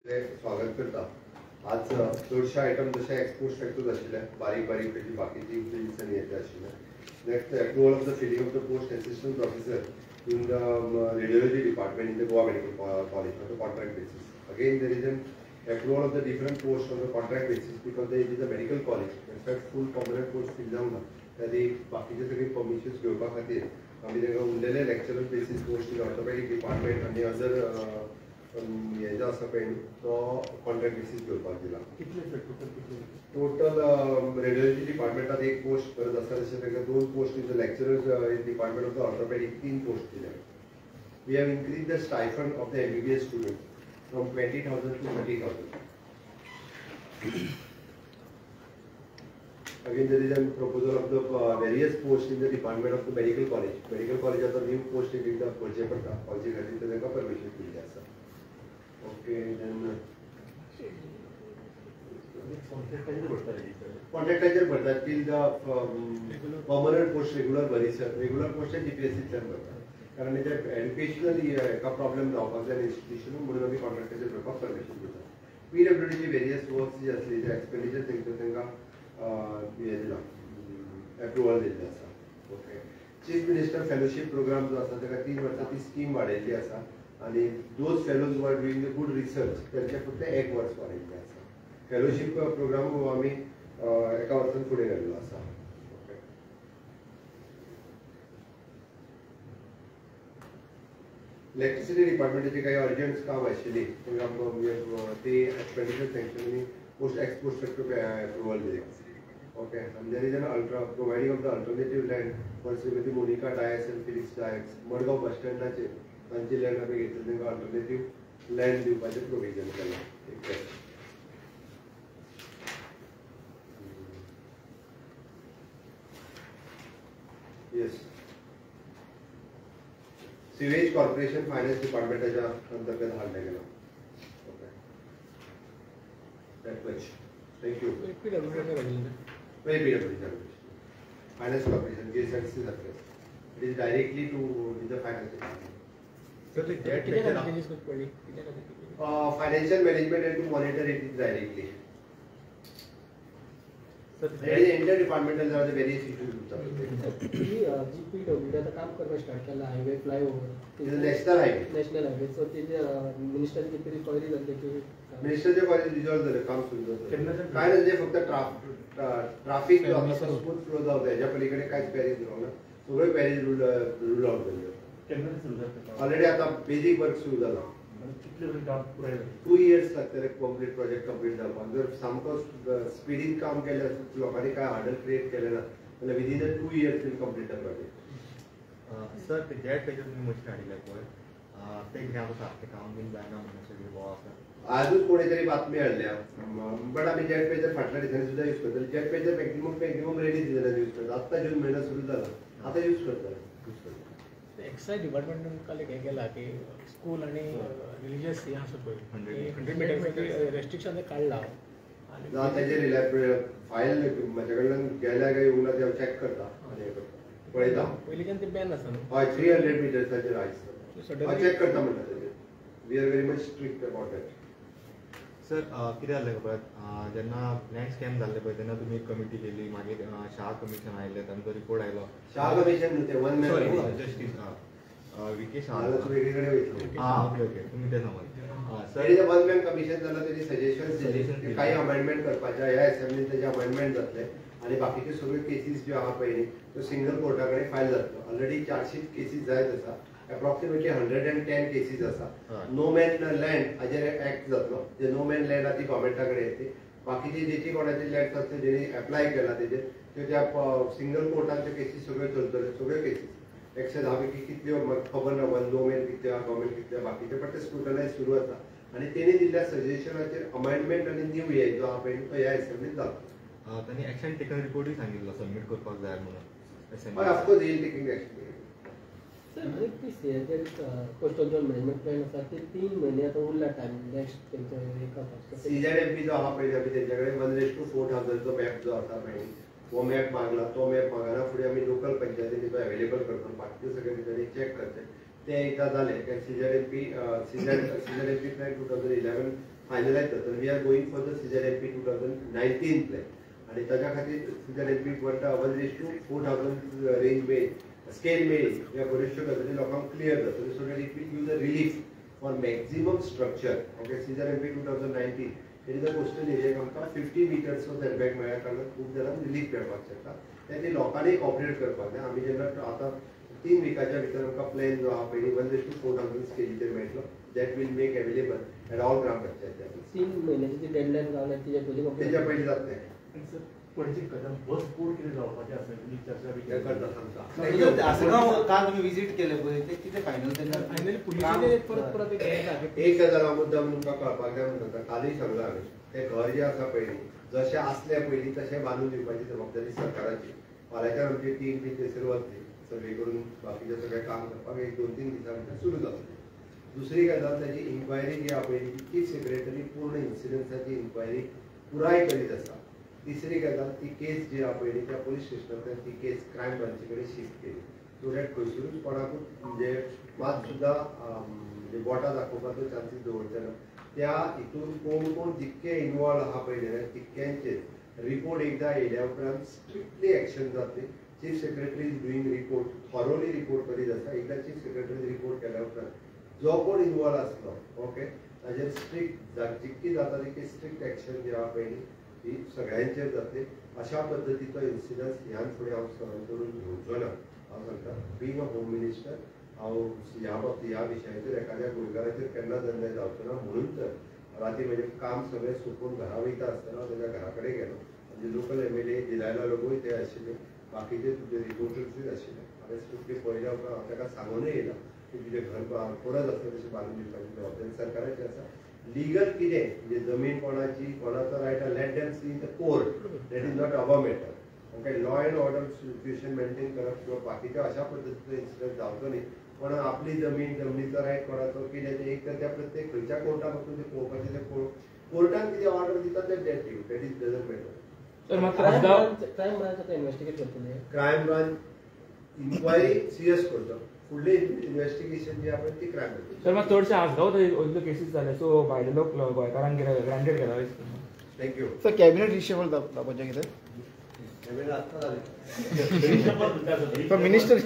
स्वागत करता. आज चडशे आयटम जशे एक्सपोर्ट फॅक्टर्स आशिल्ले बारीक बारीक पैकी बाकीची बिल्स आनी हेते आशिल्ले. Next, approval of the filling of the post assistant professor in the radiology department in the Goa Medical College on the contract basis. Again there is an approval of the different post on the contract basis because it is a medical college. In fact full permanent post fill जावंक ना, त्या ती बाकीचे सगळी permissions घेवपा खातीर आमी तांकां उरलेले lecturer basis post in orthopaedic department आनी अदर हे जो आसा पळय न्हू तो कॉन्ट्रॅक्ट बेसीस घेवपाक दिला. टोटल रेडियोलॉजी डिपार्टमेंटात एक पोस्ट गरज आसा, तशें तांकां 2 post in the lecturers in department of the orthopaedic 3 post दिल्या. We have increase the stipend of the MBBS student from 20,000 to 30,000. Again, there is a proposal of the various posts in the department of the medical college. Medical college आता new post एक एकदा भरचे पडटा, कॉलेजी खातीर ते तांकां permission दिल्लें आसा. Okay, then कॉन्ट्रॅक्टाचेर भरतात till the permanent post regular भरीसर regular post जीपीएससींतल्यान भरतात, कारण ते एड्युकेशनल हेका प्रॉब्लेम जावपाक जाय इन्स्टिट्यूशन, म्हणून आमी कॉन्ट्रॅक्टाचेर भरपाक परमिशन दितात. पीडब्ल्यूडीची वेरियस वर्क्स जी आसली ते एक्सपेंडिचर तांकां हें दिलां, एप्रुवल दिल्लें आसा. Okay, chief minister fellowship programme जो आसा ताका 3 वर्सां ती स्कीम वाडयल्ली आसा आनी those fellows who are doing the good research तांचे फक्त 1 वर्स वाडयल्लें आसा. फेलोशीप प्रोग्राम हो आमी एका वर्सान फुडें व्हेल्लो आसा. ओके, इलेक्ट्रिसिटी डिपार्टमेंटाची काही अर्जंट काम आशिल्ली तांकां ती एक्सपेंडिचर सँक्शन आनी post ex post facto approval दिलें. Okay, and there is an ultra providing of the alternative land for Shrimati Monica Dias and Felix Dias. Madgaon bus स्टँडाचेर तांची लँड आमी घेतली, तांकां अल्टरनेटीव लँड दिवपाचें प्रोविजन केलां. येस, sewage corporation finance डिपार्टमेंटाच्या अंतर्गत हाडलें गेलां. Okay, that much. Thank you. Very PWD. Finance Corporation, GSRC address. It is directly to with the finance department. So the debt financial management and to monitor it is directly. Sir, it is interdepartmental. There are the various issues. GPWD आता काम करपाक start केला highway flyover. It is national highway. National highway. So तेजे minister कितें तरी query जाल्ली की मिनिस्टरचे college resolve जालें, काम सुरू जालें. काय ना जे फक्त ट्राफीक जो आसा तो स्मूथ फ्लो जावं हेज्या पलीकडे कांयच क्वेरीज जावंक ना, सगळ्यो क्वेरीज रूल आउट जाल्ल्यो. ऑलरेडी आतां बेजीक वर्क सुरू जाला. 2 इयर्स लागतले कंप्लीट प्रोजेक्ट कंप्लीट जावपाक. जर सामको स्पिडीन काम केलें लोकांनी काय हार्डल क्रिएट केलें ना जाल्यार within the 2 years will complete the project. Sir, ते जेट पेजर तुमी मशीन हाडिल्लें पळय तें कितें आतां सारकें काम बीन जायना म्हणून अशें हो आसा. आजूच कोणी तरी बातमी हाडल्या, बट आमी जेट पेजर फाटल्या दिसांनी सुद्दां यूज करतले. जेट पेजर मॅक्झिमम रेडी दिसांनी यूज करता. आत्तां जून म्हयनो सुरू जाला, आतां यूज करतले. एक्सायज डिपार्टमेंटान काल एक हें केलां की स्कूल आनी रिलिजियस हें आसा पळय 100 मिटर्स रेस्ट्रिक्शन तें काडलां. ना तेजेर फायल म्हाज्या कडल्यान गेल्या काय येवंक ना तें हांव चॅक करता आनी हें करता, पळयता. पयलींच्यान तें बॅन आसा न्हू? हय, 300 मिटर्साचेर आयज हांव चॅक करता म्हणटा तेजेर. We are very much strict about that. Sir, कितें जालें खबर, जेन्ना लँड स्कॅम जाल्लें पळय तेन्ना तुमी एक कमिटी केली, मागीर शाह कमिशन आयलें, तांचो रिपोर्ट आयलो. शाह कमिशन न्हू तें, one man sorry justice V K Shah. वेगळी कडेन वयतलो. आं, ओके ओके, तुमी तें सांगत. Sir, one man commission जाला, तेणी सजेशन्स दिले, कांय अमेंडमेंट करपाचे ह्या असेंब्लीन तेजे अमेंडमेंट जातले आनी बाकीच्यो सगळ्यो केसीस ज्यो आहा पळय न्ही त्यो सिंगल कोर्टा कडेन फायल जातल्यो. ऑलरेडी 400 केसीस जायत आसा, एप्रॉक्सिमेटली 110 केसीस आसा. नो मॅन लँड हाजेर एक्ट जातलो, जे नो मॅन लँड आहा ती गव्हर्मेंटा कडेन येतली. बाकीची जेची कोणाची लँड्स आसतली जेणी एप्लाय केला तेजेर त्यो त्या सिंगल कोर्टान त्यो केसीस सगळ्यो चलतल्यो. सगळ्यो केसीस 110 पैकी कितल्यो खबर ना, वन नो मॅन कितल्यो गव्हर्मेंट कितल्यो बाकीचे, बट ते स्क्रुटनायज सुरू आसा आनी तेणी दिल्ल्या सजेशनाचेर अमेंडमेंट आनी न्यू हे जो आहा पळय तो ह्या असेंब्लीत जातलो. तांणी एक्शन टेकन रिपोर्टूय सांगिल्लो सबमीट करपाक जाय म्हणून. हय, ऑफकोर्स येईल टेकींग एक्शन. सर, आनी ती CZ coastal zone management plan आसा ते 3 म्हयने आतां उरला टायम नेक्स्ट तेंचो एक. CZMP जो आहा पळय आमी तेंच्या कडेन 1:4000 मॅप जो आसा पळय हो मॅप मागला. तो मॅप मागना फुडें आमी लोकल पंचायतीनी तो एवेलेबल करता, बाकीचे सगळे ठिकाणी चॅक करचे. ते एकदां जालें काय CZMP plan 2011 फायनलायज जाता. We are going for the CZMP 2019 plan आनी ताज्या खातीर CZMP 1:4,000 range मेळ्ळी, स्केल मेळ्ळी. ह्या बऱ्योचश्यो गजाली लोकांक क्लियर जातल्यो, so that it will give the relief for maximum structure. Okay, CZMP 2019 it is a coastal एरियाक आमकां 50 मिटर्सचो सेटबॅक मेळ्ळ्या कारणान खूब जाणांक रिलीफ मेळपाक शकता. ते लोकांनी कॉपरेट करपाक जाय. आमी जेन्ना आतां 3 विकाच्या भितर आमकां प्लॅन जो आहा पयलीं 1:4,000 स्केलीचेर मेळटलो, that will make available at all gram panchayat. 3 म्हयन्याची जी डेडलायन गावल्या तिच्या पयलीं तेच्या पयलीं जातलें. पणजी कदम बस बोर्ड कितें जावपाचें आसा तुमी चर्चा बी करता सांगता. काल तुमी विजीट केले पळय ते कितें फायनल तेन्ना फायनली पुलिसांनी परत परत एक गजाल हांव मुद्दाम तुमकां कळपाक जाय म्हणून सांगता. कालूय सांगलां हांवें, तें घर जें आसा पयलीं जशें आसलें पयलीं तशें बांदून दिवपाची जबाबदारी सरकाराची. फाल्यांच्यान आमची टीम बी थंयसर वतली सर्वे करून बाकीचें सगळें काम करपाक 1-2-3 दिसां भितर सुरू जातलें. दुसरी गजाल ताजी इन्क्वायरी जी आहा पयली चीफ सेक्रेटरी पूर्ण इन्सिडन्साची इन्क्वायरी पुराय करीत आसा. तिसरी गजाल ती केस जी आहा पयली त्या पुलीस स्टेशनांतल्यान ती केस क्रायम ब्रांची कडेन शिफ्ट केली, सो that खंयसरूच कोणाकूच म्हणजे मात सुद्दां म्हणजे बोटां दाखोवपाचो चान्सीस दवरचे ना. त्या हितून कोण कोण जितके इनवॉल्व आहा पळय तितक्यांचेर रिपोर्ट एकदां येयल्या उपरांत स्ट्रिक्टली एक्शन जातली. Chief secretary is doing report, thoroughly report करीत आसा. एकदां चीफ सेक्रेटरी रिपोर्ट केल्या उपरांत जो कोण इनवॉल्व आसलो ओके ताजेर स्ट्रिक्ट जितकी जाता तितकी स्ट्रिक्ट एक्शन जी आहा पयली ही सगळ्यांचेर जातली. अशा पद्दतीचो इन्सिडन्स ह्यान फुडें हांव सहन करून घेवचो ना. हांव सांगता, बीइंग अ होम मिनिस्टर हांव ह्या बाबतीत ह्या विशयाचेर एखाद्या गोंयकाराचेर केन्नाच अन्याय जावचो ना. म्हणून तर राती म्हजें काम सगळें सोंपोवन घरा वयता आसतना हांव ताच्या घरा कडेन गेलो. आमचे लोकल MLA दिलायला लोकूय ते आशिल्ले, बाकीचे तुमचे रिपोर्टर्सूय आशिल्ले. हांवें स्ट्रिक्टली पळयल्या उपरांत हांव ताका सांगूनय येयला की तुजें घर परत आसता तशें बांदून दिवपाची जबाबदारी सरकाराची आसा. लिगल कितें म्हणजे जमीन कोणाची कोणाचो रायट आहा, let them see in the court, that is not our matter. Okay, law and order situation maintain करप किंवा बाकीच्या अशा पद्दतीचो इन्सिडंट जावचो न्ही. कोणा आपली जमीन जमनीचो रायट कोणाचो कितें तें एक तर त्या प्रत्येक खंयच्या कोर्टान वचून तें पळोवपाचें, तें पळोवप कोर्टान कितें ऑर्डर दिता तें that due, that is doesn't matter. Crime branch आतां इन्वेस्टिगेट करतले. क्रायम ब्रांच इन्क्वायरी सिरियस करता, फुडलें इन्वेस्टिगेशन जी आहा पळय ती क्रायम ब्रांच. सर मात चडशे आसगांव इतल्यो केसीस जाले, सो भायले लोक गोंयकारांक ग्रांटेड केला. Thank you. Sir cabinet reshuffle जावपाचें कितें? कॅबिनेट आत्तां जालें. मिनिस्टर.